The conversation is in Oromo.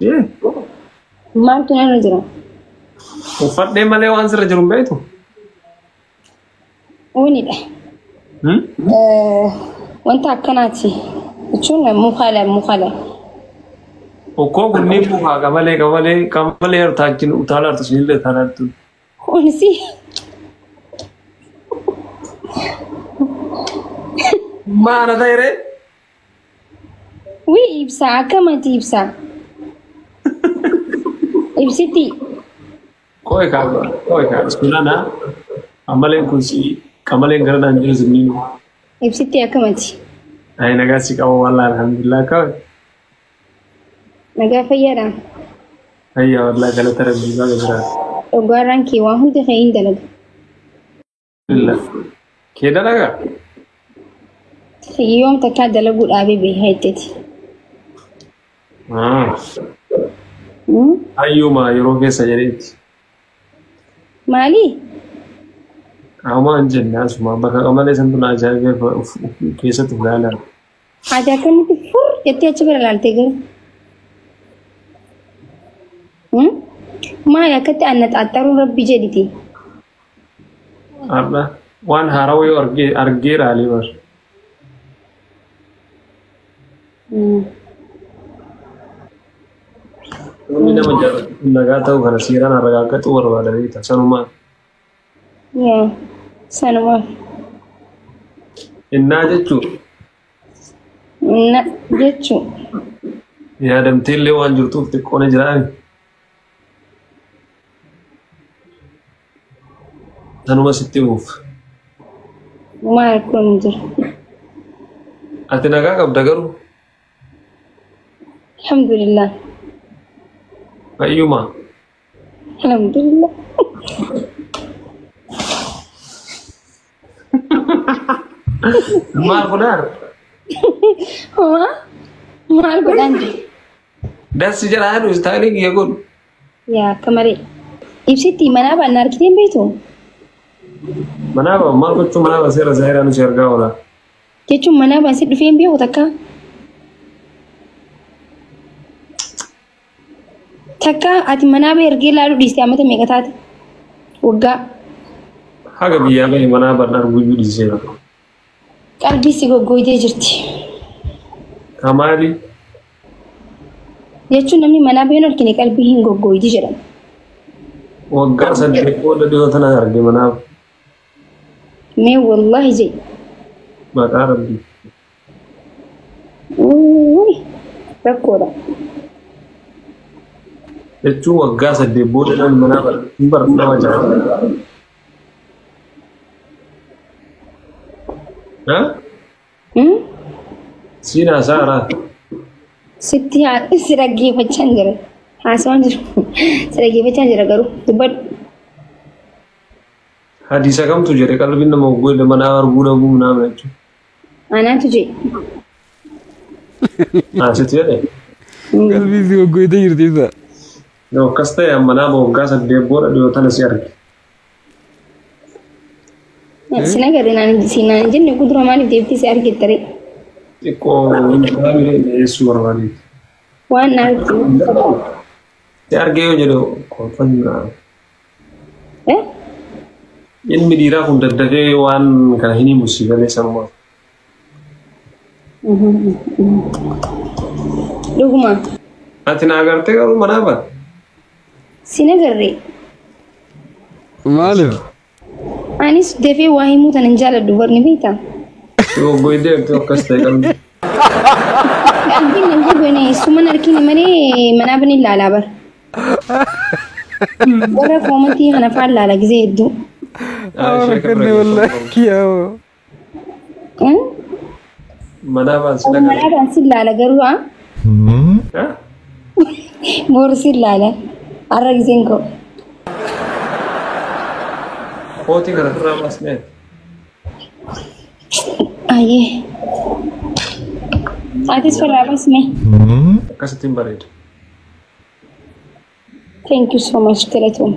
Ee. Maaltu narra jira? Uffadhee malee waan sirra jiru hin beektu? Uunidha. Wanta akkanaati. Jechuun mukala mukala. Okkoo kunniin mukaa qamalee qamalee qamalee taachin utaalaa sunillee utaalaa jirtu. Kunis Maana ta'e ree? Wii ibsaa akkamati ibsaa? Ibsitti. Qo'e kaa qo'e kaa sunana qamaleen kun si qamaleen gara naan jiru sunniin. Ibsitti akkamati? Ayi nagaa si qaba wallaahi alhamdulillah qabe. Nagaa fayyaadha. Ayya wallaahi galata rabbii baga jiraata. Dhugaarraan kee waan hundi kee hin dalaga. Alhamdulillah. Kee dalagaa? Yoom takkaa dalaguu dhaabee beekaa jetteeti. Hayyuma yeroo keessa jedheeti. Maali? Qaamaa hin jenne asuma bakka qamalee santu na ajaa'ibee keessatti of ilaalaa. Ati akkamitti fur jettee achi bira ilaaltee garuu? Maali akkatti annaxaaxxaruun rabbi jedhiti? Har'a waan haarawaa yoo argee argeera alii bar. Namni nama jaallatu kun nagaa ta'uu kana seeraan argaaggachuu barbaada beekta sanumaan. Yaa sanumaaf. Innaa jechuun Inna jechuun. Yaadamtee illee waan jirtuuf xiqqoo ni jiraani. Sanuma sitti himuuf. Maal kun jira? Ati nagaa qabda garuu? Alhamdulillah. Fayyuma. Alhamdulillah. Maal godhaan? Homaa maal godhaan jiru? Dassi jedhaa jedhu istaayilii kiyya godhu. Yaa akka malee. Ibsitti manaa baannaa argitee hin beektu? Manaa ba'a maal gochuu manaa ba'a seera zaayiraan si argaa oola. Jechuun manaa baasee dhufee hin beeku takka. Takka ati manaa ba'e ergee ilaaluu dhiiste amata meeqa taate? Waggaa. Haga biyyaa bahe manaa ba'a arguu dhiiseera. Qalbii si goggooyitee jirti. Kamaali. Jechuun namni manaa baheen argine qalbii hin goggooyti jedhama. Waggaa 8 booda dhiyoo tana arge manaa. Mee wallaahi jedhi. Maqaa rabbii. Uuy rakkoodha. Jechuun waggaa 8 booda namni manaa hin bara nama jaalata. Ha? Siin haasaa haraa. Sitti si dhaggeeffachaa hin jira. Haasawaan jiru. Si dhaggeeffachaa jira garuu dubbadhu. Hadiisa kamtu jedhe qalbiin nama goggooyde manaa arguu dhabuu minaamin jechuudha. Anaatu jedhe. Asitti jedhe. Qalbiin si goggooyitee jirti ibsa. Yoo akkas ta'e manaa waggaa 8 booda dhiyoo tana si arge. Si nagarre naan si naan jenne kudura maaliif deebitee si argette ree? Xiqqoo inni dhiyeessuu barbaadeeti. Waan na argite. Si argee yoo jedhu kolfannaa. Eh? Ilmi dhiiraa kun daddafee waan kana hin himu si galee sanumaa. Dhuguma. Ati na agartee garuu manaa bara. Si nagarre. Maaliif? Anis dafee waa himuu tana hin jaaladhu barni beektaa? Si goggooydee jirti akkas ta'e qalbii. Qalbiin nan gogoone suman argine malee manaa bani ilaalaa bara. Warra koomantii kana faan laala gizee hedduu. Rakkanne wallaahi yaa. Manaa baan si nagarre. Manaa baan si ilaala garuu haa? Boru si ilaala. Har'a gizeen koo. Kootii kana irraa baasnee. Ayyee. Atis firraa baasnee. Akkasittiin bareeda. Thank you so much galatoom.